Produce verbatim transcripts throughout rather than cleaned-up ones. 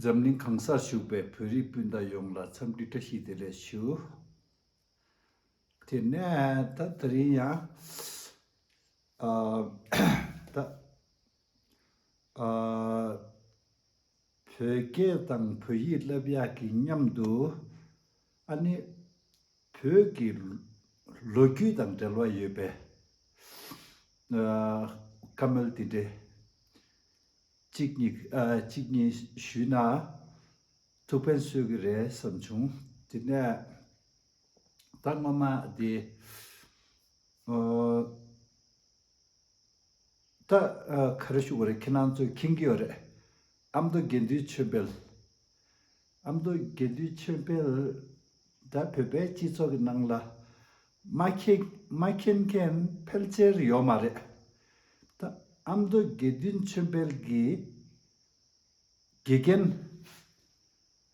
འཛམ་གླིང་གང་སར་བཞུགས་པའི་བོད་རིགས་སྤུན་ཟླ་ཡོངས་ལ་འཚམས་འདྲི་བཀྲ་ཤིས་བདེ་ལེགས་ཞུ། དེ་ནས་ད་དེ་རིང་ཡང་ཨ་ད་ཨ་བོད་སྐད་དང་བོད་ཡིག་བསླབ་ཡག་གི་མཉམ་དུ་ཨ་ནི་བོད་ཀྱི་ལོ་རྒྱུས་དང་འབྲེལ་བ་ཡོད་པའི་ཨ་བཀའ་མོལ་འདི་འདྲའི་གཅིག་གཉིས་ཨ་གཅིག་གཉིས་ཞུས་ན་ཐུགས་ཕན་གསོས་ཀྱི་རེད་བསམ་བྱུང་། དེ་ནས་ད་སྔོན་མ་དེ་ཨོ། ད་ཨ་ག་རེ་ཞུ་དགོས་རེད། ཁྱེད་རང་ཚོས་མཁྱེན་གྱི་ཡོད་རེད། ཨ་མདོ་དགེ་འདུན་ཆོས་འཕེལ། ཨ་མདོ་དགེ་འདུན་ཆོས་འཕེལ་ད་བོད་པའི་སྤྱི་ཚོགས་ཀྱི་ནང་ལ་མ་མཁྱེན་མ་མཁྱེན་མཁན་ཕལ་ཆེར་ཡོད་མ་རེད། ད་ཨ་མདོ་དགེ་འདུན་ཆོས་འཕེལ་གྱི་དགེ་རྒན་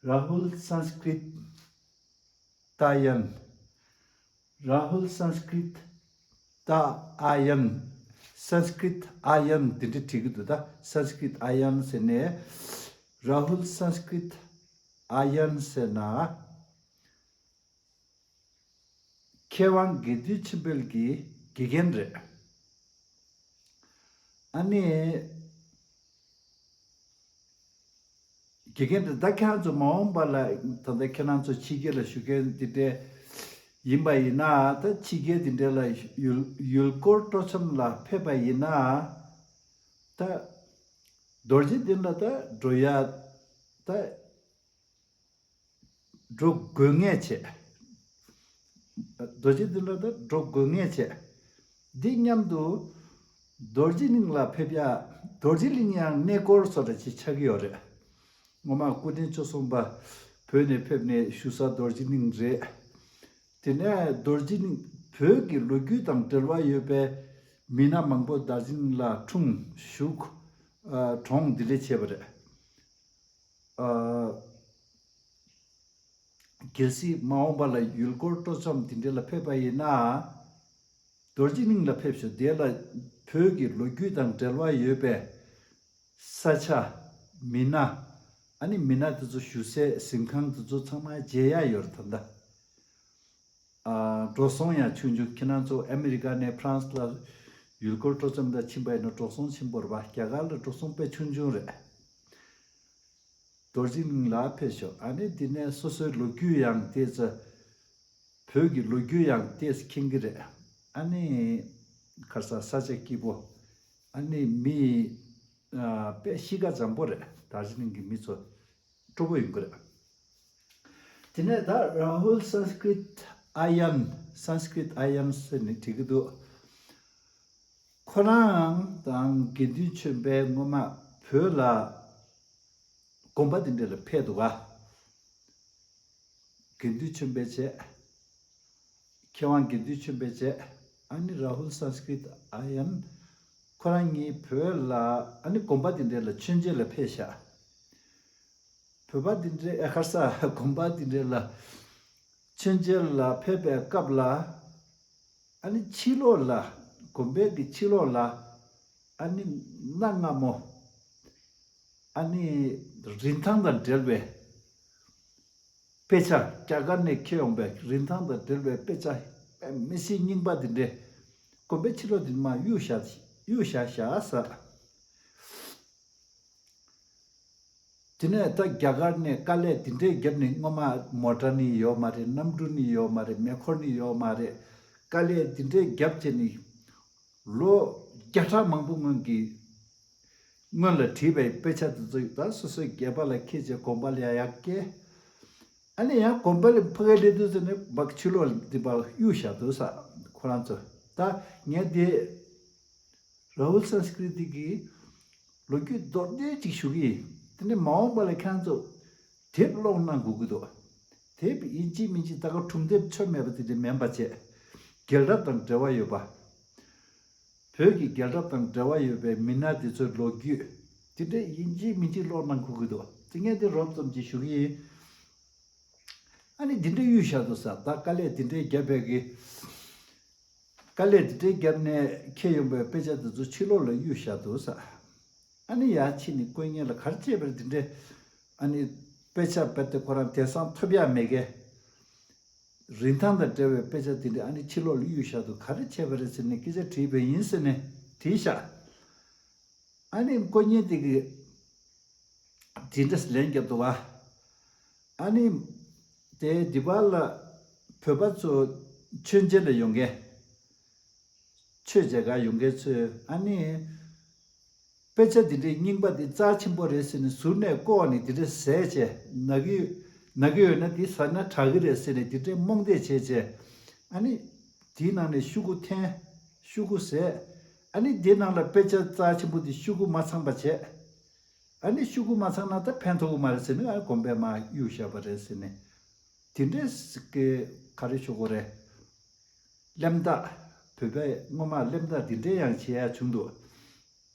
རཱ་ཧུལ་སཾ་སྐྲྀཏ་ཨཱ་ཡན། རཱ་ཧུལ་སཾ་སྐྲྀཏ་ཨཱ་ཡན། སཾ་སྐྲྀཏ་ཨཱ་ཡན་དེ་འདྲ་བྲིས་ཀྱི་འདུག་ད་སཾ་སྐྲྀཏ་ཨཱ་ཡན་ཟེར་ནས་རཱ་ཧུལ་སཾ་སྐྲྀཏ་ཨཱ་ཡན་ཟེར་ན། མཁས་དབང་དགེ་འདུན་ཆོས་འཕེལ་གྱི་དགེ་རྒན་རེད། ཨ་ནི། དགེ་རྒན་དེ་ད་ཁྱེད་རང་ཚོ་མ་འོངས་པ་ལ་ད་ལྟ་ཁྱེད་རང་ཚོ་ཕྱི་རྒྱལ་ལ་བཞུགས་མཁན་དེ་འདྲས་ཡིན་པ་ཡིན་ན། ད་ཕྱི་རྒྱལ་དེ་འདྲས་ལ་ཡུལ་ཡུལ་སྐོར་སྤྲོ་འཆམ་ལ་ཕེབས་པ་ཡིན་ན། ད་རྡོ་རྗེ་གདན་ལ་ད་འགྲོ་ཡ་ད་འགྲོ་དགོས་ངེས་བྱས། རྡོ་རྗེ་གདན་ལ་ད་འགྲོ་དགོས་ངེས་བྱས། འདི་མཉམ་དུ་རྡོ་རྗེ་གླིང་ལ་ཕེབས་ཡ། རྡོ་རྗེ་གླིང་ཡང་གནས་སྐོར་སོགས་ལ་ཅིག་ཆགས་ཀྱི་ཡོད་རེད། སྔོན་མ་སྐུ་ཕྲེང་བཅུ་གསུམ་པ་བོད་ནས་ཕེབས་ནས་བཞུགས་ས་རྡོ་རྗེ་གླིང་རེད། དེ་ནས་རྡོ་རྗེ་གླིང་བོད་ཀྱི་ལོ་རྒྱུས་དང་འབྲེལ་བ་ཡོད་པའི་མི་སྣ་མང་པོ་རྡོ་རྗེ་གླིང་ལ་འཁྲུངས་བཞུགས་ཨ་གྲོངས་འདི་འདྲས་བྱས་པ་རེད། ཨ་གལ་སྲིད་མ་འོངས་པ་ལ་ཡུལ་སྐོར་སྤྲོ་འཆམ་དེ་འདྲ་ལ་ཕེབས་པ་ཡིན་ན། རྡོ་རྗེ་གླིང་ལ་ཕེབས་ཤོག་དེ་ལ་བོད་ཀྱི་ལོ་རྒྱུས་དང་འབྲེལ་བ་ཡོད་པའི་ས་ཆ། མི་སྣ། ཨ་ནི་མི་སྣ་དེ་ཚོ་བཞུགས་སའི་གཟིམ་ཁང་དེ་ཚོ་ཚང་མ་མཇལ་ཡ་ཡོད་རེད་ད་ལྟ། ཨ་འགྲོ་སོང་ཡང་ཆུང་ཆུང་། ཁྱེད་རང་ཚོ་ཨ་མི་རི་ཀ་ནས་ཕ་རན་སི་ལ་ཡུལ་སྐོར་སྤྲོ་འཆམ་ལ་ཕྱིན་པ་ཡིན་ན་འགྲོ་སོང་ཆེན་པོ་རེད་པ། རྒྱ་གར་ལ་འགྲོ་སོང་དཔེ་ཆུང་ཆུང་རེད། རྡོ་རྗེ་གླིང་ལ་ཕེབས་ཤོག་ཨ་ནི་འདི་ནས་སོ་སོའི་ལོ་རྒྱུས་ཡང་ཏོག་ཙམ། བོད་ཀྱི་ལོ་རྒྱུས་ཡང་ཏོག་ཙམ་མཁྱེན་གྱི་རེད། ཨ་ནི་ག་རེ་ཟ། ས་ཆ་སྐྱིད་པོ། ཨ་ནི་མི་ཨ་དཔེ་གཤིས་ཀ་འཇམ་པོ་རེད། རྡོ་རྗེ་གླིང་གི་མི་ཚོ་སྤྲོ་པོ་ཡོང་གི་རེད། དེ་ནས་ད་རཱ་ཧུལ་སཾ་སྐྲྀཏ་ཨཱ་ཡན། སཾ་སྐྲྀཏ་ཨཱ་ཡན་ཟེར་ནས་བྲིས་ཀྱི་འདུག་ཁོ་རང་དང་དགེ་འདུན་ཆོས་འཕེལ་སྔོན་མ་བོད་ལ་དགོན་པ་འདི་འདྲ་ལ་ཕེབས་འདུག་ག་དགེ་འདུན་ཆོས་འཕེལ་བྱས། མཁས་དབང་དགེ་འདུན་ཆོས་འཕེལ་བྱས། ཨ་ནི་རཱ་ཧུལ་སཾ་སྐྲྀཏ་ཨཱ་ཡན། ཁོ་རང་གཉིས་བོད་ལ་ཨ་ནི་དགོན་པ་འདི་འདྲ་ལ་མཆོད་མཇལ་ལ་ཕེབས་ཤག་བོད་པ་འདི་འདྲའི་ཨ་ག་རེ་ཟ། དགོན་པ་འདི་འདྲའི་ལ་མཆོད་མཇལ་ལ་ཕེབས་པའི་སྐབས་ལ། ཨ་ནི་ཕྱི་ལོགས་ལ། དགོན་པའི་གི་ཕྱི་ལོགས་ལ། ཨ་ནི་གནའ་སྔ་མོ། ཨ་ནི་རིན་ཐང་དང་འབྲེལ་བའི་དཔེ་ཆ། རྒྱ་གར་ནས་འཁྱེར་ཡོང་པའི་རིན་ཐང་དང་འབྲེལ་བའི་དཔེ་ཆ། དཔེ་མི་སྲིད་རྙིང་པ་འདི་འདྲའི་དགོན་པའི་ཕྱི་ལོགས་འདི་མར་གཡུག་བཞག་གཡུག་བཞག་བཞག་ཟེར། དེ་ནས་ད་རྒྱ་གར་ནས་དཀའ་ལས་དེ་འདྲས་བརྒྱབ་ནས། སྔོན་མ་མོ་ཊ་ནི་ཡོད་མ་རེད། གནམ་གྲུ་ནི་ཡོད་མ་རེད། མེ་འཁོར་ནི་ཡོད་མ་རེད། དཀའ་ལས་དེ་འདྲས་བརྒྱབ་བྱས་ནས་ལོ་བརྒྱ་ཕྲག་མང་པོ་སྔོན་གྱི་སྔོན་ལ་བྲིས་པའི་དཔེ་ཆ་དེ་ཚོ་ད་སོ་སོའི་སྒལ་པ་ལ་འཁྱེར་བྱས་དགོན་པ་ལ་ཡར་ཡར་བསྐྱལ། ཨ་ནི་ཡང་དགོན་པ་ལ་ཕ་གིར་སླེབས་དུས་ཙམ་ནས་བག་ཕྱི་ལོགས་འདི་བར་གཡུག་བཞག་འདུག་ཟེར། ཁོ་རང་ཚོ་ད་ངས་འདི་རཱ་ཧུལ་སཾ་སྐྲྀཏ་གི་ལོ་རྒྱུས་མདོར་བསྡུས་ཅིག་ཞུ་གི་ཡིན། དེ་ནས་མ་འོངས་པ་ལ་ཁྱེད་རང་ཚོ་དེབ་ཀློག་གནང་དགོས་ཀྱི་འདུག་དེབ་ཡིན་གཅིག་མིན་གཅིག་ད་ག་སྒྲུང་དེབ་ཆ་མེད་པ་དེ་འདྲ་མིན་པ་བྱས། རྒྱལ་རབས་དང་འབྲེལ་བ་ཡོད་པ། བོད་ཀྱི་རྒྱལ་རབས་དང་འབྲེལ་བ་ཡོད་པའི་མི་སྣ་དེ་ཚོའི་ལོ་རྒྱུས་དེ་འདྲ་ཡིན་གཅིག་མིན་གཅིག་ཀློག་གནང་དགོས་ཀྱི་འདུག་དེ་ངས་དེ་རོབ་ཙམ་ཅིག་ཞུ་གི་ཡིན། ཨ་ནི་འདི་འདྲ་གཡུག་བཞག་འདུག་ཟེར། ད་དཀའ་ལས་འདི་འདྲའི་བརྒྱབ་པའི་གི། དཀའ་ལས་འདི་འདྲའི་བརྒྱབ་ནས་འཁྱེར་ཡོང་པའི་དཔེ་ཆ་འདི་ཚོ་ཕྱི་ལོགས་ལ་གཡུག་བཞག་འདུག་ཟེར། ཨ་ནི་ཡར་ཕྱིན་ནས་དཀོན་གཉེར་ལ་ག་རེ་བྱས་པར་འདི་འདྲའི་ ཨ་ནི་དཔེ་ཆ་རྦད་དེ་ཁོ་རང་དེང་སང་ཐོབ་ཡག་མེད་མཁན། རིན་ཐང་དང་འབྲེལ་བའི་དཔེ་ཆ་དེ་འདྲ་ཨ་ནི་ཕྱི་ལོགས་ལ་གཡུགས་བཞག་འདུག་ག་རེ་བྱས་པ་རེད་ཟེར་ནས་སྐད་ཆ་དྲིས་པ་ཡིན་ཟེར་ནས་དྲིས་བཞག་ཨ་ནི་དཀོན་གཉེར་དེ་གིས་དེ་འདྲ་ལན་བརྒྱབ་འདུག་བ། ཨ་ནི་དེ་འདི་པར་ལ་བོད་པ་ཚོ་མཆོད་མཇལ་ལ་ཡོང་མཁན། ཆོས་མཇལ་གར་ཡོང་མཁན་ཚོས་ཨ་ནི་དཔེ་ཆ་འདི་འདྲའི་རྙིང་པ་འདི་རྩ་ཆེན་པོ་རེད་ཟེར་ནས་ཟུར་ནས་བཀོག་ནས་འདི་འདྲ་ཟས་བྱས་ན་གི་ན་གི་ཡོད་ན་འདི་ཟ་ན་དྲག་གི་རེད་ཟེར་ནས་འདི་འདྲའི་རྨོངས་དད་བྱས་བྱས་ཨ་ནི་དེའི་ནང་ནས་ཤོག་གུ་འཐེན། ཤོག་གུ་ཟས། ཨ་ནི་འདི་ནང་ལ་དཔེ་ཆ་རྩ་ཆེན་པོ་འདི་ཤོག་གུ་མ་ཚང་པ་བྱས། ཨ་ནི་ཤོག་གུ་མ་ཚང་ན་ད་ཕན་ཐོགས་ཀྱི་མ་རེད་ཟེར་ནས་ཨ་དགོན་པས་མར་གཡུགས་བཞག་པ་རེད་ཟེར་ནས། དེ་འདྲའི་གི་ག་རེ་ཞུ་དགོས་རེད། གླེན་རྟགས། བོད་པས་སྔོན་མ་གླེན་རྟགས་འདི་འདྲའི་ཡང་བྱེད་ཡ་བྱུང་འདུག་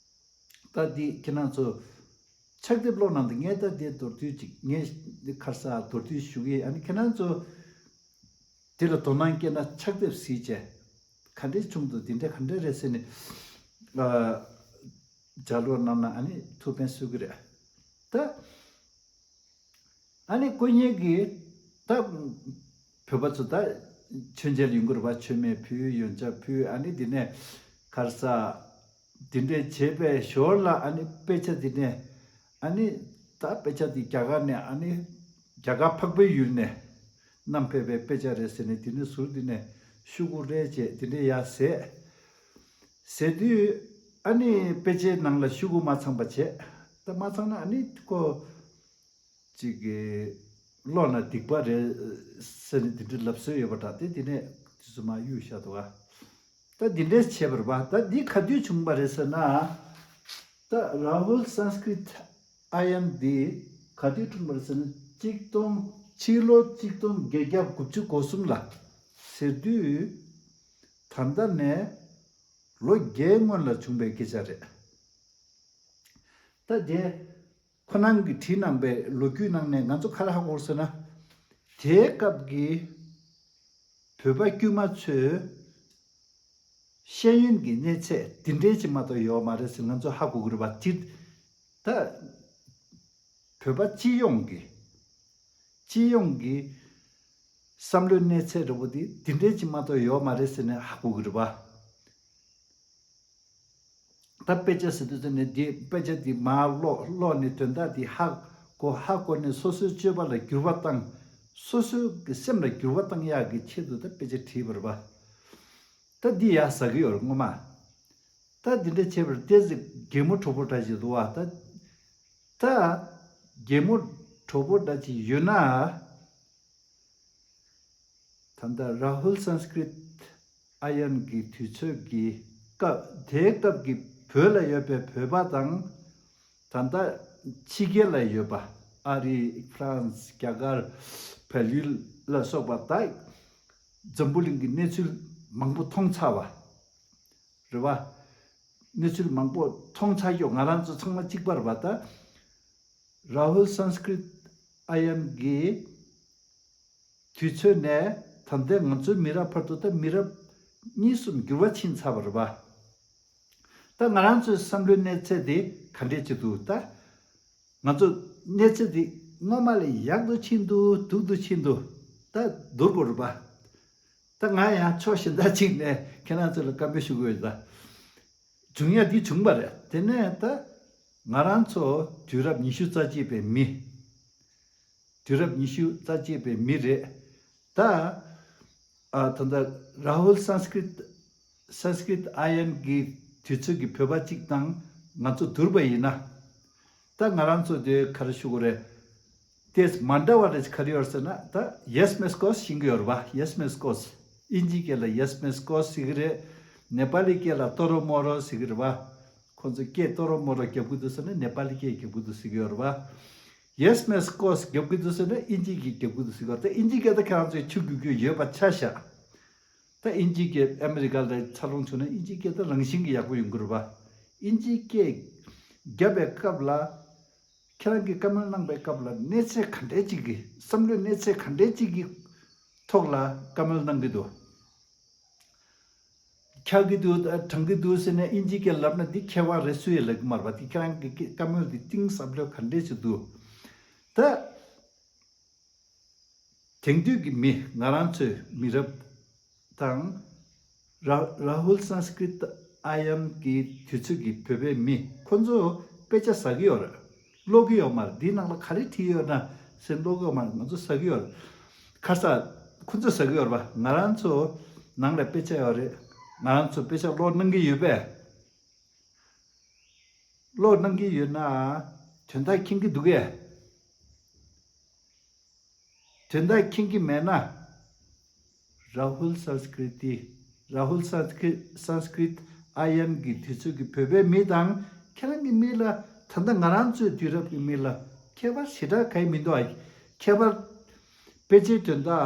ད་འདི་ཁྱེད་རང་ཚོ་ཕྱག་དེབ་ཀློག་གནང་དང་ངས་ད་འདི་མདོར་བསྡུས་ཅིག་ངས་འདི་ཁར་ས་མདོར་བསྡུས་ཞུ་གི་ཡིན། ཨ་ནི་ཁྱེད་རང་ཚོ་དེ་ལ་དོ་སྣང་སྐྱེས་ན་ཕྱག་དེབ་གཟིགས་བྱས། ག་འདྲས་བྱུང་འདུག་འདི་འདྲས་ག་འདྲས་རེད་ཟེར་ནས་ཨ་ལྗགས་ཀློག་གནང་ན་ཨ་ནི་ཐུགས་ཕན་གསོས་ཀྱི་རེད། ད་ཨ་ནི་དཀོན་གཉེར་གྱིས་ད་བོད་པ་ཚོ་ད་མཆོད་མཇལ་ཡོང་གི་རེད་པ། མཆོད་མེ་ཕུལ། ཡོན་ཆབ་ཕུལ། ཨ་ནི་འདི་ནས་ག་རེ་ཟ། འདི་འདྲས་བྱས་པའི་ཞོར་ལ་ཨ་ནི་དཔེ་ཆ་འདི་ནས་ཨ་ནི་ད་དཔེ་ཆ་འདི་རྒྱ་གར་ནས་ཨ་ནི་རྒྱ་གར་འཕགས་པའི་ཡུལ་ནས་བསྣམས་ཕེབས་པའི་དཔེ་ཆ་རེད་ཟེར་ནས་འདི་ནས་ཟུར་འདི་ནས་ཤོག་གུ་རེ་བྱས་འདི་འདྲས་ཡར་ཟས། ཟས་དུས་ཨ་ནི་དཔེ་ཆའི་ནང་ལ་ཤོག་གུ་མ་ཚང་པ་བྱས། ད་མ་ཚང་ན་ཨ་ནི་ཁོ་ཅིག་གི་ཀློག་ན་སྡིག་པ་རེད་ཟེར་ནས་འདི་འདྲའི་ལབ་སྲོལ་ཡོད་པ་འདྲ། དེ་དེ་ནས་དེ་ཚོ་མར་གཡུགས་བཞག་འདུག་ག་ད་འདི་འདྲས་བྱས་པ་རེད་པ། ད་འདི་ག་དུས་བྱུང་བ་རེད་ཟེར་ན། ད་རཱ་ཧུལ་སཾ་སྐྲྀཏ་ཨ་ཡན་འདི་ག་དུས་བྱུང་བ་རེད་ཟེར་ན་གཅིག་སྟོང་ཕྱི་ལོ་གཅིག་སྟོང་བརྒྱད་བརྒྱ་དགུ་བཅུ་གོ་གསུམ་ལ་ཟེར་དུས་ད་ལྟ་ནས་ལོ་བརྒྱད་སྔོན་ལ་བྱུང་བའི་སྐད་ཆ་རེད། ད་དེ་ཁོ་རང་གིས་བྲིས་གནང་པའི་ལོ་རྒྱུས་ནང་ནས་ང་ཚོ་ག་རེ་ཧ་གོ་ཟེར་ན། དེའི་སྐབས་ཀྱི་བོད་པ་དཀྱུས་མ་ཚོས་ཤེས་ཡོན་གྱི་གནས་ཚད་འདི་འདྲའི་ཅིག་མ་གཏོགས་ཡོད་མ་རེད་ཟེར་ང་ཚོ་ཧ་གོ་གི་རེད་པ། སྤྱིར་ད་བོད་པ་སྤྱི་ཡོངས་ཀྱི་སྤྱི་ཡོངས་ཀྱི་བསམ་བློའི་གནས་ཚད་འདྲ་པོ་འདི་འདི་འདྲའི་ཅིག་མ་གཏོགས་ཡོད་མ་རེད་ཟེར་ནས་ཧ་གོ་གི་རེད་པ། ད་དཔེ་ཆ་ཟེར་དུས་ཙམ་ནས་འདི་དཔེ་ཆ་འདི་མར་ཀློག་ཀློག་ནས་དོན་དག་འདི་ཧ་གོ། ཧ་གོ་ནས་སོ་སོའི་སྤྱོད་པ་ལ་འགྱུར་བ་བཏང་། སོ་སོའི་གི་སེམས་ལ་འགྱུར་བ་བཏང་ཡག་གི་ཆེད་དུ་ད་དཔེ་ཆ་བྲིས་པ་རེད་པ། ད་འདི་ཡག་ཟ་གི་ཡོད་རེད་སྔོན་མ། ད་འདི་འདྲ་བྱས་པར་ཏོག་ཙམ་གད་མོ་དྲོ་པོ་འདྲ་ཞིག་འདུག་བ། ད་ད་གད་མོ་དྲོ་པོ་འདྲ་ཞིག་ཡོད་ན། ད་ལྟ་རཱ་ཧུལ་སཾ་སྐྲྀཏ་ཨ་ཡན་གྱི་དུས་ཚོད་ཀྱི་སྐབས་དེའི་སྐབས་ཀྱི་བོད་ལ་ཡོད་པའི་བོད་པ་དང་ད་ལྟ་ཕྱི་རྒྱལ་ལ་ཡོད་པ་ཨ་རི་ཧྥ་རན་སི་རྒྱ་གར་བལ་ཡུལ་ལ་སོགས་པ་ད་འཛམ་བུ་གླིང་གི་གནས་ཚུལ་མང་པོ་མཐོང་ཚར་བ་རེད་བ། གནས་ཚུལ་མང་པོ་མཐོང་ཚར་ཡོད། ང་རང་ཚོ་ཚང་མ་གཅིག་པ་རེད་བ། ད་རཱ་ཧུལ་སཾ་སྐྲྀཏ་ཨ་ཡན་གྱི་དུས་ཚོད་ནས་ད་ལྟའི་ང་ཚོའི་མི་རབས་བར་དུ་ད་མི་རབས་གཉིས་གསུམ་འགྱུར་བ་ཕྱིན་ཚར་བ་རེད་པ། ད་ང་རང་ཚོའི་བསམ་བློའི་གནས་ཚད་དེ་ག་འདྲས་ཅིག་འདུག་ད་ང་ཚོ་གནས་ཚད་དེ་སྔོན་མ་ལས་ཡག་ཏུ་ཕྱིན་འདུག་སྡུག་ཏུ་ཕྱིན་འདུག་ད་བསྡུར་དགོས་རེད་པ། ད་ང་ཡང་ཕྱོགས་གཞན་དག་ཅིག་ནས་ཁྱེད་རང་ཚོ་ལ་བཀའ་མོལ་ཞུ་དགོས་ཡོད་ད། བྱུང་ཡ་འདི་བྱུང་བ་རེད། དེ་ནས་ད་ང་རང་ཚོ་དུས་རབས་ཉི་ཤུ་རྩ་གཅིག་པའི་མི། དུས་རབས་ཉི་ཤུ་རྩ་གཅིག་པའི་མི་རེད། ད་ཨ་ད་ལྟ་རཱ་ཧུལ་སཾ་སྐྲྀཏ་སཾ་སྐྲྀཏ་ཨ་ཡན་གྱི་དུས་ཚོད་ཀྱི་བོད་པ་གཅིག་དང་ང་ཚོ་བསྡུར་བ་ཡིན་ན། ད་ང་རང་ཚོ་དེ་ག་རེ་ཞུ་དགོས་རེད། དེས་མ་འདྲ་བ་རེ་ག་རེ་ཡོད་ཟེར་ན་ད་ཡེས་མེས་ཀོས་ཤེས་ཀྱི་ཡོད་རེད་པ། ཡེས་མེས་ཀོས། ཨིན་ཇི་སྐད་ལ་ཡེས་མེས་ཀོས་ཟེར་གྱི་རེད། ནེ་པ་ལི་སྐད་ལ་ཏོ་རོ་མོ་རོ་ཟེར་གྱི་རེད་པ། ཁོང་ཚོ་སྐད་ཏོ་རོ་མོ་རོ་རྒྱབ་ཀྱི་འདུག་ཟེར་ན་ནེ་པ་ལི་སྐད་རྒྱབ་ཀྱི་འདུག་ཟེར་གྱི་ཡོད་རེད་པ། ཡེས་མེས་ཀོས་རྒྱབ་ཀྱི་འདུག་ཟེར་ན་ཨིན་ཇི་སྐད་རྒྱབ་ཀྱི་འདུག་ཟེར་གྱི་ཡོད་རེད། ད་ཨིན་ཇི་སྐད་ད་ཁྱེད་རང་ཚོས་ཆུ་རྒྱུག་རྒྱུ་ཡོད་པ་ཆ་བཞག་ད་ཨིན་ཇི་སྐད་ཨ་མི་རི་ཀ་ལ་འཚར་ལོངས་བྱུང་ན་ཨིན་ཇི་སྐད་ད་རང་བཞིན་གྱིས་ཡག་པོ་ཡོང་གི་རེད་པ། ཨིན་ཇི་སྐད་རྒྱབ་པའི་སྐབས་ལ། ཁྱེད་རང་གིས་བཀའ་མོལ་གནང་པའི་སྐབས་ལ་གནས་ཚད་ག་འདྲས་ཅིག་གི་བསམ་བློའི་གནས་ཚད་ག་འདྲས་ཅིག་གི་ཐོག་ལ་བཀའ་མོལ་གནང་གི་འདུག་འཁྱག་གི་འདུག་དྲང་གི་འདུག་ཟེར་ནས་ཨིན་ཇི་སྐད་ལབ་ན་འདི་ཁྱད་པར་རེད། སུ་ཡིས་ལབ་ཀྱི་མ་རེད་པ། འདི་ཁྱེད་རང་གི་བཀའ་མོལ་འདི་གཏིང་ཟབ་ལོས་ག་འདྲས་ཅིག་འདུག་ད་དེང་དུས་ཀྱི་མི་ང་རང་ཚོའི་མི་རབས་དང་། ར་རཱ་ཧུལ་སཾ་སྐྲིཏ་ཨ་ཡན་གྱི་དུས་ཚོད་ཀྱི་བོད་པའི་མི་ཁོ་ཚོ་དཔེ་ཆ་ཟ་གི་ཡོད་རེད། ཀློག་གི་ཡོད་མ་རེད། འདིའི་ནང་ལ་ག་རེ་བྲིས་ཡོད་ན་ཟེར་ཀློག་གི་ཡོད་མ་རེད། ང་ཚོ་ཟ་གི་ཡོད་རེད། ཁ་ས་ཁོ་ཚོ་ཟ་གི་ཡོད་རེད་པ། ང་རང་ཚོ་ནང་ལ་དཔེ་ཆ་ཡོད་རེད། ང་རང་ཚོ་དཔེ་ཆ་ཀློག་གནང་གི་ཡོད་པས། ཀློག་གནང་གི་ཡོད་ན་དོན་དག་མཁྱེན་གྱི་འདུག་གས། དོན་དག་མཁྱེན་གྱི་མེད་ན། རཱ་ཧུལ་སཾ་སྐྲིཏ་ཏི། རཱ་ཧུལ་སཾ་སྐྲིཏ་སཾ་སྐྲིཏ་ཨ་ཡན་གྱི་དུས་ཚོད་ཀྱི་བོད་པའི་མི་དང་ཁྱེད་རང་གི་མི་ལ། ད་ལྟ་ང་རང་ཚོའི་དུས་རབས་ཀྱི་མི་ལ་ཁྱད་པར་ཞེ་དྲག་གང་ཡང་མི་འདུག་ཨ། ཁྱད་པར་དཔེ་ཆའི་དོན་དག་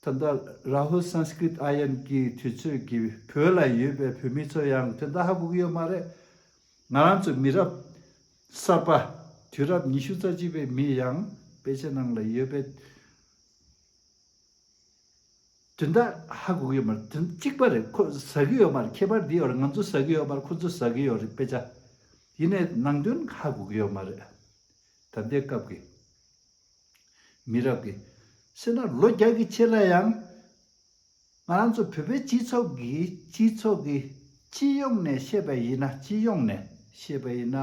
ད་ལྟ་རཱ་ཧུལ་སཾ་སྐྲིཏ་ཨ་ཡན་གྱི་དུས་ཚོད་ཀྱི་བོད་ལ་ཡོད་པའི་བོད་མི་ཚོ་ཡང་དོན་དག་ཧ་གོ་གི་ཡོད་མ་རེད། ང་རང་ཚོ་མི་རབས་གསར་པ། དུས་རབས་ཉི་ཤུ་རྩ་གཅིག་པའི་མི་ཡང་དཔེ་ཆ་ནང་ལ་ཡོད་པའི་དོན་དག་ཧ་གོ་གི་ཡོད་མ་རེད། དོན་གཅིག་པ་རེད། ཁོ་ཟ་གི་ཡོད་མ་རེད། ཁྱད་པར་འདི་ཡོད་རེད། ང་ཚོ་ཟ་གི་ཡོད་མ་རེད། ཁོ་ཚོ་ཟ་གི་ཡོད་རེད། དཔེ་ཆ་ཡིན་ནའི་ནང་དོན་ཧ་གོ་གི་ཡོད་མ་རེད། ད་ལྟའི་སྐབས་ཀྱི་མི་རབས་ཀྱི་ཟེར་ན་ལོ་བརྒྱ་གི་ཆེད་ལ་ཡང་ང་རང་ཚོ་བོད་པའི་སྤྱི་ཚོགས་ཀྱི་སྤྱི་ཚོགས་ཀྱི་སྤྱི་ཡོངས་ནས་བཤད་པ་ཡིན་ན། སྤྱི་ཡོངས་ནས་བཤད་པ་ཡིན་ན།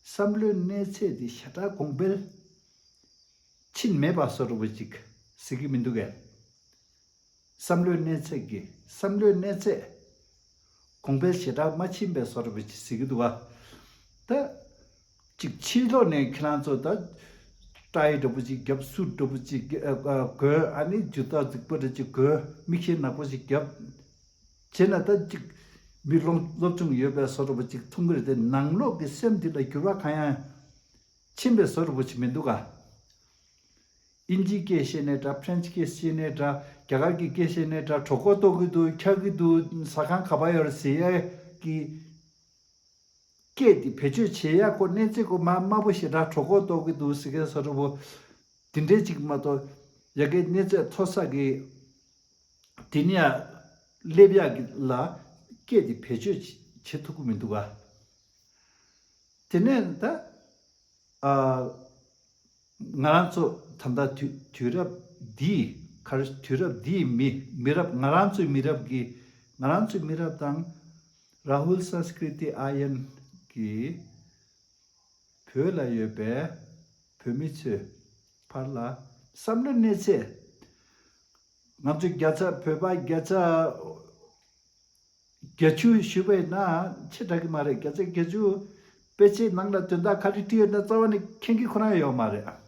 བསམ་བློའི་གནས་ཚད་འདི་ཞེ་དྲག་གོང་འཕེལ་ཕྱིན་མེད་པ་བཟོ་འདྲ་པོ་ཅིག་ཟེར་གྱི་མི་འདུག་གས། བསམ་བློའི་གནས་ཚད་ཀྱི་བསམ་བློའི་གནས་ཚད་གོང་འཕེལ་ཞེ་དྲག་མ་ཕྱིན་པའི་བཟོ་འདྲ་པོ་ཅིག་ཟེར་གྱི་འདུག་ག། ད་ཅིག་ཕྱི་ལོགས་ནས་ཁྱེད་རང་ཚོ་ད་ཏའི་འདྲ་པོ་ཅིག་རྒྱབ། སུཊ་འདྲ་པོ་ཅིག་གོན། ཨ་ནི་ཇུ་ཏ་རྫིག་པོ་འདྲ་ཅིག་གོན། མིག་ཤེལ་ནག་པོ་ཅིག་རྒྱབ། བྱས་ན་ད་ཅིག་མི་སློབ་སློབ་སྦྱོང་ཡོད་པའི་བཟོ་འདྲ་པོ་ཅིག་མཐོང་གི་རེད་དེ། ནང་ལོགས་ཀྱི་སེམས་འདི་ལ་འགྱུར་བ་གང་ཡང་ཕྱིན་པའི་བཟོ་འདྲ་པོ་ཅིག་མི་འདུག་ག། ཨིན་ཇིའི་སྐད་བཤད་ནའི་འདྲ། ཕ་རན་སི་སྐད་བཤད་ནའི་འདྲ། རྒྱ་གར་གྱི་སྐད་བཤད་ནའི་འདྲ། གྲོད་ཁོག་ལྟོགས་ཀྱི་འདུག། འཁྱག་གི་འདུག། ཟ་ཁང་ག་པར་ཡོད་རེད་ཟེར་ཡས་ཀྱི་སྐད་དེ་བེད་སྤྱོད་བྱེད་ཡག་གོ་གནས་ཚད་གོ་མ་དམའ་པོ་ཞེ་དྲག། གྲོད་ཁོག་ལྟོགས་ཀྱི་འདུག་ཟེར་མཁན་བཟོ་འདྲ་པོ་དེ་འདྲའི་ཅིག་མ་གཏོགས། ཡ་གི་གནས་ཚད་མཐོ་ས་གི་དེ་ནས་ཡར་སླེབས་ཡག་གི་ལ་སྐད་དེ་བེད་སྤྱོད་བྱེད་ཐུབ་ཀྱི་མི་འདུག་ག། དེ་ནས་ད་ཨ་ང་རང་ཚོ་ད་ལྟ་དུས་དུས་རབས་འདིའི་ཁར། དུས་རབས་འདིའི་མི་མི་རབས། ང་རང་ཚོའི་མི་རབས་ཀྱི་ང་རང་ཚོའི་མི་རབས་དང་རཱ་ཧུལ་སཾ་སྐྲིཏ་ཏི་ཨ་ཡན་གྱི་བོད་ལ་ཡོད་པའི་བོད་མི་ཚོའི་བར་ལ་བསམ་བློའི་གནས་ཚད། ང་ཚོ་བརྒྱ་ཆ་བོད་པ་བརྒྱ་ཆ་བརྒྱད་ཅུ་ཞུས་པ་ཡིན་ན་ཆེ་དྲགས་ཀྱི་མ་རེད། བརྒྱ་ཆ་བརྒྱད་ཅུ་དཔེ་ཆའི་ནང་ལ་དོན་དག་ག་རེ་བྲིས་ཡོད་ན་རྩ་བ་ནས་མཁྱེན་གྱི་ཁོ་རང་ཡོད་མ་རེད།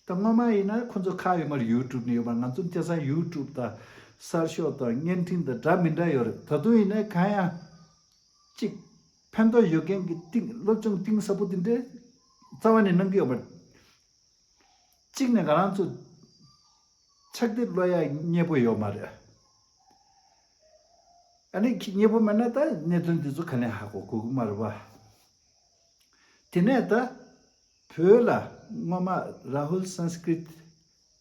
ད་སྔོན་མ་ཡིན་ན་ཁོ་ཚོ་ཁག་ཡོད་མ་རེད། ཡུ་ཊུབ་ནས་ཡོད་མ་རེད། ང་ཚོ་དེང་སང་ཡུ་ཊུབ་དང་གསར་ཤོག་དང་བརྙན་འཕྲིན་དང་འདྲ་མི་འདྲ་ཡོད་རེད། ད་དུང་ཡིན་ན་གང་ཡང་ཅིག་ཕན་ཐོགས་ཡོད་མཁན་གྱི་གཏིང་། སློབ་སྦྱོང་གཏིང་ཟབ་པོ་དེ་འདྲའི་རྩ་བ་ནས་གནང་གི་ཡོད་མ་རེད། གཅིག་ནས་ང་རང་ཚོ་ཕྱག་དེབ་ཀློག་ཡ་མཉེས་པོ་ཡོད་མ་རེད། ཨ་ནི་མཉེས་པོ་མེད་ན་ད་གནད་དོན་འདི་ཚོ་ག་ནས་ཧ་གོ་གོ་གི་མ་རེད་པ། དེ་ནས་ད་བོད་ལ་སྔོན་མ་རཱ་ཧུལ་སཾ་སྐྲིཏ་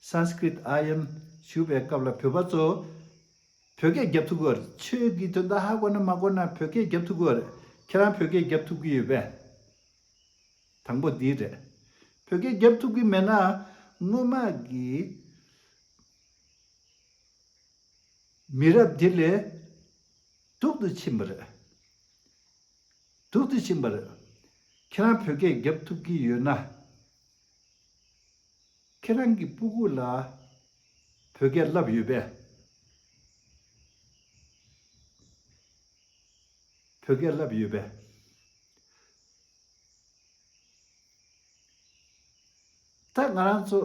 སཾ་སྐྲིཏ་ཨ་ཡན་བཞུགས་པའི་སྐབས་ལ་བོད་པ་ཚོ་བོད་སྐད་རྒྱབ་ཐུབ་ཀྱི་ཡོད་རེད། ཆོས་ཀྱི་དོན་དག་ཧ་གོ་ན་མ་གོ་ན་བོད་སྐད་རྒྱབ་ཐུབ་ཀྱི་ཡོད་རེད། ཁྱེད་རང་བོད་སྐད་རྒྱབ་ཐུབ་ཀྱི་ཡོད་པས། དང་པོ་འདི་རེད། བོད་སྐད་རྒྱབ་ཐུབ་ཀྱི་མེད་ན་སྔོན་མ་གི་མི་རབས་འདི་ལས་སྡུག་ཏུ་ཕྱིན་པ་རེད། སྡུག་ཏུ་ཕྱིན་པ་རེད། ཁྱེད་རང་བོད་སྐད་རྒྱབ་ཐུབ་ཀྱི་ཡོད་ན། ཁྱེད་རང་གི་སྤུ་གུ་ལ་བོད་སྐད་བསླབ་ཡོད་པས། བོད་སྐད་བསླབ་ཡོད་པས། ད་ང་རང་ཚོ་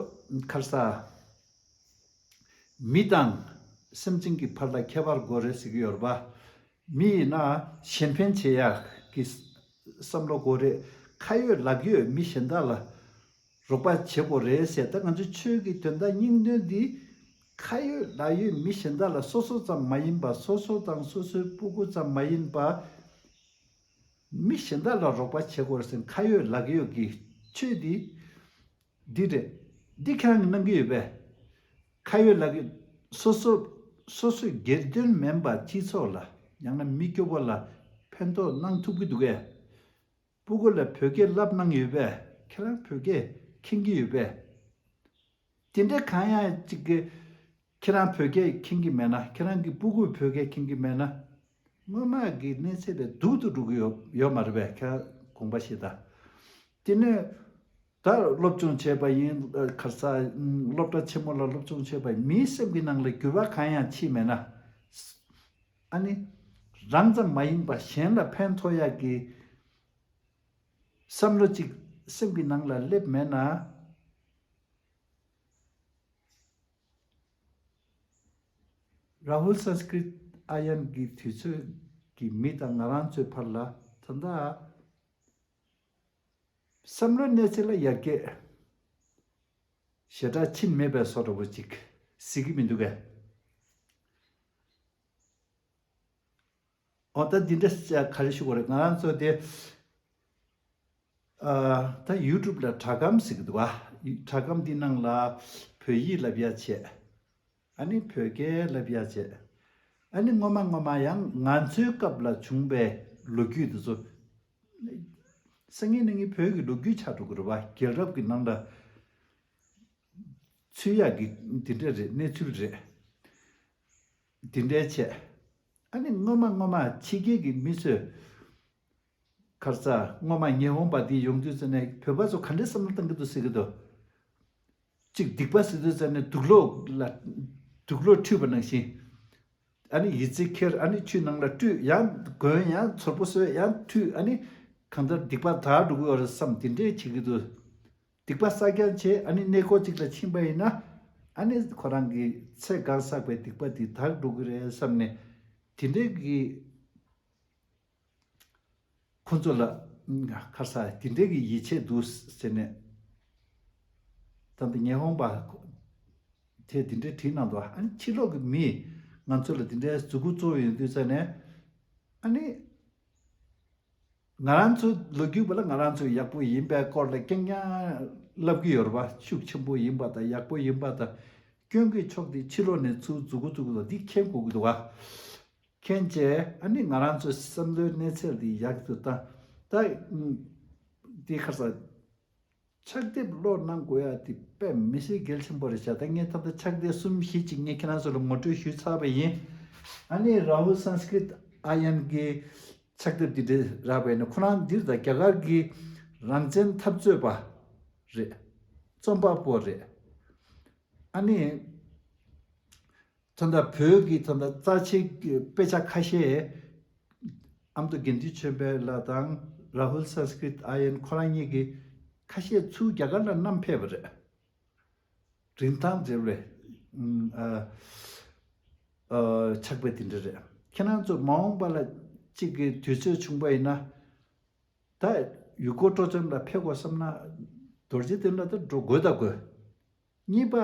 ཁར་ས་མི་དང་སེམས་ཅན་གྱི་བར་ལ་ཁྱད་པར་དགོས་རེད་ཟེར་གྱི་ཡོད་རེད་པ། མི་ཡིན་ན་གཞན་ཕན་བྱེད་ཡག་གི་བསམ་བློ་དགོས་རེད། ཁ་ཡོད་ལག་ཡོད་མི་གཞན་དག་ལ་རོགས་པ་བྱེད་དགོས་རེད་ཟེར། ད་ང་ཚོ་ཆོས་ཀྱི་དོན་དག་སྙིང་དོན་འདི་ཁ་ཡོད་ལག་ཡོད་མི་གཞན་དག་ལ། སོ་སོ་ཙམ་མ་ཡིན་པ། སོ་སོ་དང་སོ་སོའི་སྤུ་གུ་ཙམ་མ་ཡིན་པ། མི་གཞན་དག་ལ་རོགས་པ་བྱེད་དགོས་ཟེར། ཁ་ཡོད་ལག་ཡོད་ཀྱི་ཆོས་འདི་འདི་རེད། འདི་ཁྱེད་རང་གིས་གནང་གི་ཡོད་པས། ཁ་ཡོད་ལག་ཡོད། སོ་སོ་སོ་སོའི་སྒེར་དོན་མིན་པ་སྤྱི་ཚོགས་ལ་ཡང་ན་མི་སྐྱོ་པོ་ལ་ཕན་ཐོགས་གནང་ཐུབ་ཀྱི་འདུག་གས། སྤུ་གུ་ལ་བོད་སྐད་བསླབ་གནང་ཡོད་པས། ཁྱེད་རང་བོད་སྐད་མཁྱེན་གྱི་ཡོད་པས། དེ་འདྲ་གང་ཡང་ཅིག་གི་ཁྱེད་རང་བོད་སྐད་མཁྱེན་གྱི་མེད་ན། ཁྱེད་རང་གི་སྤུ་གུས་བོད་སྐད་མཁྱེན་གྱི་མེད་ན། སྔོན་མ་གི་གནས་ཚད་ལས་སྡུག་ཏུ་འགྲོ་གི་ཡོད་ཡོད་མ་རེད་པས། ཁྱེད་རང་དགོངས་པ་བཞེས་དང་། དེ་ནས་ད་སློབ་སྦྱོང་བྱས་པ་ཡིན། ཨ། ག་རེ་ཟེར། སློབ་གྲྭ་ཆེན་མོ་ལ་སློབ་སྦྱོང་བྱས་པ་ཡིན། མིའི་སེམས་ཀྱི་ནང་ལ་འགྱུར་བ་གང་ཡང་ཕྱིན་མེད་ན། ཨ་ནི་རང་ཙམ་མ་ཡིན་པ་གཞན་ལ་ཕན་ཐོགས་ཡག་གི་བསམ་བློ་ཅིག་སེམས་ཀྱི་ནང་ལ་སླེབས་མེད་ན། རཱ་ཧུལ་སཾ་སྐྲྀཏ་ཨཱརྱན་གྱི་དུས་ཚོད་ཀྱི་མི་དང་ང་རང་ཚོའི་བར་ལ་ད་ལྟ་བསམ་བློའི་གནས་ཚད་ལ་ཡར་རྒྱས་ཞེ་དྲག་ཕྱིན་མེད་པའི་བཟོ་འདྲ་པོ་ཅིག་གཟིགས་ཀྱི་མི་འདུག་གས། འོ། ད་འདི་འདྲ་ག་རེ་ཞུ་དགོས་རེད། ང་རང་ཚོ་དེ། ཨ། ད་ཡུ་ཊུབ་ལ་དྲ་སྒམ་ཟེར་གྱི་འདུག་ག། དྲ་སྒམ་འདི་ནང་ལ་བོད་ཡིག་བསླབ་ཡ་བྱས། ཨ་ནི་བོད་སྐད་བསླབ་ཡ་བྱས། ཨ་ནི་སྔོན་མ་སྔོན་མ་ཡང་ང་ཚོའི་སྐབས་ལ་བྱུང་བའི་ལོ་རྒྱུས་དེ་ཚོ། སང་ཉིན་གནངས་ཉིན་བོད་ཀྱི་ལོ་རྒྱུས་ཆགས་འགྲོ་གི་རེད་པ། རྒྱལ་རབས་ཀྱི་ནང་ལ་ཚུད་ཡག་གི་འདི་འདྲ་རེད། གནས་ཚུལ་རེད། འདི་འདྲའི་བྱས། ཨ་ནི་སྔོན་མ་སྔོན་མ་ཕྱི་རྒྱལ་གྱི་མི་ཚོས། ག་རེ་ཟེར། སྔོན་མ་ཉི་ཧོང་པ་འདི་ཡོང་དུས་ཙ་ནས་བོད་པ་ཚོ་ག་འདྲའི་བསམ་བློ་བཏང་གི་འདུག་ཟེར་གྱི་འདུག། གཅིག་སྡིག་པ་ཟེར་དུས་ཙ་ནས་དུག་ལོག་ལ། དུག་ལོག་འཁྲུད་པ་ནང་བཞིན། ཨ་ནི་ཡི་ཙི་ཁྱེར། ཨ་ནི་ཆུའི་ནང་ལ་བཀྲུས། ཡང་གོན། ཡང་ཚོར་པོ་བཟོས། ཡང་འཁྲུད། ཨ་ནི་གང་ལྟར་སྡིག་པ་དག་འགྲོ་གི་ཡོད་རེད་བསམ། དེ་འདྲས་བྱེད་ཀྱི་འདུག། སྡིག་པ་བསགས་རྐྱང་བྱས། ཨ་ནི་གནས་སྐོར་ཅིག་ལ་ཕྱིན་པ་ཡིན་ན། ཨ་ནི་ཁོ་རང་གི་ཚེ་གང་བསགས་པའི་སྡིག་པ་དེ་དག་འགྲོ་གི་རེད་བསམ་ནས། དེ་འདྲས་ཀྱི་ཁོ་ཚོ་ལ། ཁ་ས་དེ་འདྲས་ཀྱི་ཡིད་ཆེས་འདུག་ཟེར་ནས། ད་ལྟ་ཉི་ཧོང་པ་དེས་དེ་འདྲས་བྲིས་གནང་འདུག། ཨ་ནི་ཕྱི་ལོགས་ཀྱི་མིས་ང་ཚོ་ལ་དེ་འདྲས་མཛུབ་གུ་བཙུགས་ཡོང་དུས་ཙ་ནས། ཨ་ནི་ང་རང་ཚོ་ལོ་རྒྱུས་པ་ལ་ང་རང་ཚོ་ཡག་པོ་ཡིན་པའི་སྐོར་ལ་རྐྱང་རྐྱང་ལབ་ཀྱི་ཡོད་རེད་པ། ཤུགས་ཆེན་པོ་ཡིན་པ་དང་། ཡག་པོ་ཡིན་པ་དང་། སྐྱོན་གྱི་ཕྱོགས་དེ་ཕྱི་ལོགས་ནས་ཚུར་མཛུབ་གུ་བཙུགས་དགོས་འདུག། འདི་མཁྱེན་དགོས་ཀྱི་འདུག་ག། མཁྱེན་བྱས། ཨ་ནི་ང་རང་ཚོའི་བསམ་བློའི་གནས་ཚད་འདི་ཡག་ཏུ་བཏང་། ད་འདི་ཁ་ས་ཕྱག་དེབ་ཀློག་གནང་དགོས་ཡ་དེ་དཔེ་མི་སྲིད་གལ་ཆེན་པོ་རེད་ཤག། ད་ངས་ད་ལྟ་ཕྱག་དེབ་གསུམ་བཞི་ཅིག་ངས་ཁྱེད་རང་ཚོ་ལ་ངོ་སྤྲོད་ཞུས་ཚར་བ་ཡིན། ཨ་ནི་རཱ་ཧུལ་སཾ་སྐྲྀཏ་ཨཱརྱན་གྱི་ཕྱག་དེབ་འདི་འདྲ་རག་པ་ཡིན་ན། ཁོ་རང་འདིར་ད་རྒྱ་གར་གྱི་རང་བཙན་འཐབ་རྩོད་པ་རེད། རྩོམ་པ་པོ་རེད། ཨ་ནི་ད་ལྟ་བོད་ཀྱི་ད་ལྟ་རྩ་ཆེའི་དཔེ་ཆ་ཁ་ཤས། ཨ་མདོ་དགེ་འདུན་ཆོས་འཕེལ་ལགས་དང་རཱ་ཧུལ་སཾ་སྐྲྀཏ་ཨཱརྱན་ཁོ་རང་གཉིས་ཀྱིས་ཁ་ཤས་ཚུར་རྒྱ་གར་ལ་བསྣམས་ཕེབས་པ་རེད། རིན་ཐང་འབྲེལ་བའི། ཨ། ཨ། ཕྱག་དཔེ་དེ་འདྲ་རེད། ཁྱེད་རང་ཚོ་མ་འོངས་པ་ལ་གཅིག་གི་དུས་ཚོད་བྱུང་པ་ཡིན་ན། ད་ཡུལ་སྐོར་སྤྲོ་འཆམ་ལ་ཕེབས་དགོས་བསམ་ན། རྡོ་རྗེ་གདན་ལ་ད་འགྲོ་དགོས་ད་དགོས། གཉིས་པ།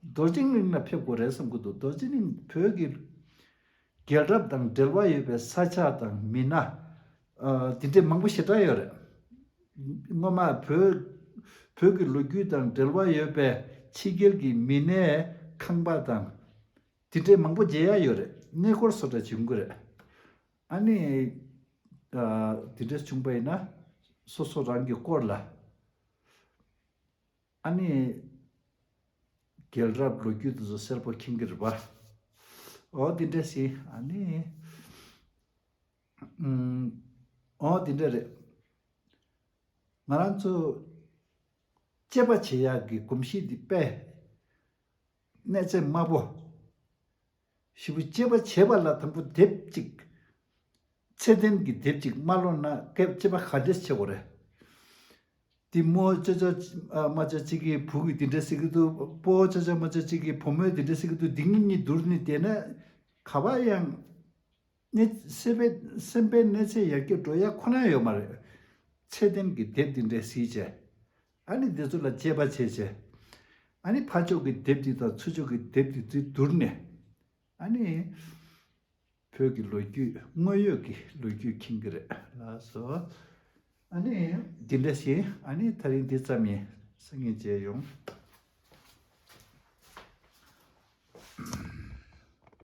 རྡོ་རྗེ་གླིང་ལ་ཕེབས་དགོས་རེད་བསམ་གྱི་འདུག། རྡོ་རྗེ་གླིང་བོད་ཀྱི་རྒྱལ་རབས་དང་འབྲེལ་བ་ཡོད་པའི་ས་ཆ་དང་མི་སྣ། ཨ། དེ་འདྲའི་མང་པོ་ཞེ་དྲག་ཡོད་རེད། སྔོན་མ་བོད། བོད་ཀྱི་ལོ་རྒྱུས་དང་འབྲེལ་བ་ཡོད་པའི་ཕྱི་རྒྱལ་གྱི་མི་སྣའི་ཁང་པ་དང་། དེ་འདྲའི་མང་པོ་མཇལ་ཡ་ཡོད་རེད། གནས་སྐོར་བཟོ་འདྲ་བྱུང་གི་རེད། ཨ་ནི། ཨ། དེ་འདྲ་བྱུང་པ་ཡིན་ན། སོ་སོ་རང་གི་སྐོར་ལ། ཨ་ནི། རྒྱལ་རབས་ལོ་རྒྱུས་དེ་ཚོ་གསལ་པོ་མཁྱེན་གྱི་རེད་པ། འོ་དེ་འདྲ་ཞིག། ཨ་ནི། ཨུམ། འོ་དེ་འདྲ་རེད། ང་རང་ཚོ་དཔྱད་པ་བྱེད་ཡག་གི་གོམས་གཤིས་འདི་དཔེ་གནས་ཚད་དམའ་པོ། ཞེ་པོ་དཔྱད་པ་བྱེད་པ་ལ་དང་པོ་དེབ་ཅིག། ཚད་ལྡན་གྱི་དེབ་ཅིག་མ་ཀློག་ན་དཔྱད་པ་ག་འདྲས་བྱེད་དགོས་རེད། དེ་རྨོ་ཅོ་ཅོ་མ་ཅོ་གཅིག་གིས་བུ་གི་དེ་འདྲས་ཟེར་གྱི་འདུག། སྤོ་ཅོ་ཅོ་མ་ཅོ་གཅིག་གིས་བུ་མོས་དེ་འདྲས་ཟེར་གྱི་འདུག། འདི་གཉིས་གཉིས་བསྡུར་ནས་བསྡད་ན། ག་པར་ཡང་གནས། སེམས་པའི། སེམས་པའི་གནས་ཚད་ཡར་རྒྱས་འགྲོ་ཡ་ཁོ་ན་ཡོད་མ་རེད། ཚད་ལྡན་གྱི་དེབ་འདི་འདྲས་གཟིགས་བྱས། ཨ་ནི་འདི་ཚོ་ལ་དཔྱད་པ་བྱས་བྱས། ཨ་ནི་ཕར་ཕྱོགས་ཀྱི་དེབ་འདི་དང་ཚུར་ཕྱོགས་ཀྱི་དེབ་འདི་ཚོ་བསྡུར་ནས། ཨ་ནི་བོད་ཀྱི་ལོ་རྒྱུས། དངོས་ཡོད་ཀྱི་ལོ་རྒྱུས་མཁྱེན་གྱི་རེད། ལགས་སོ། ཨ་ནི་འདི་འདྲ་ཞིག། ཨ་ནི་ད་རིང་འདི་ཙམ་ཡིན། སང་ཉིན་མཇལ་ཡོང་།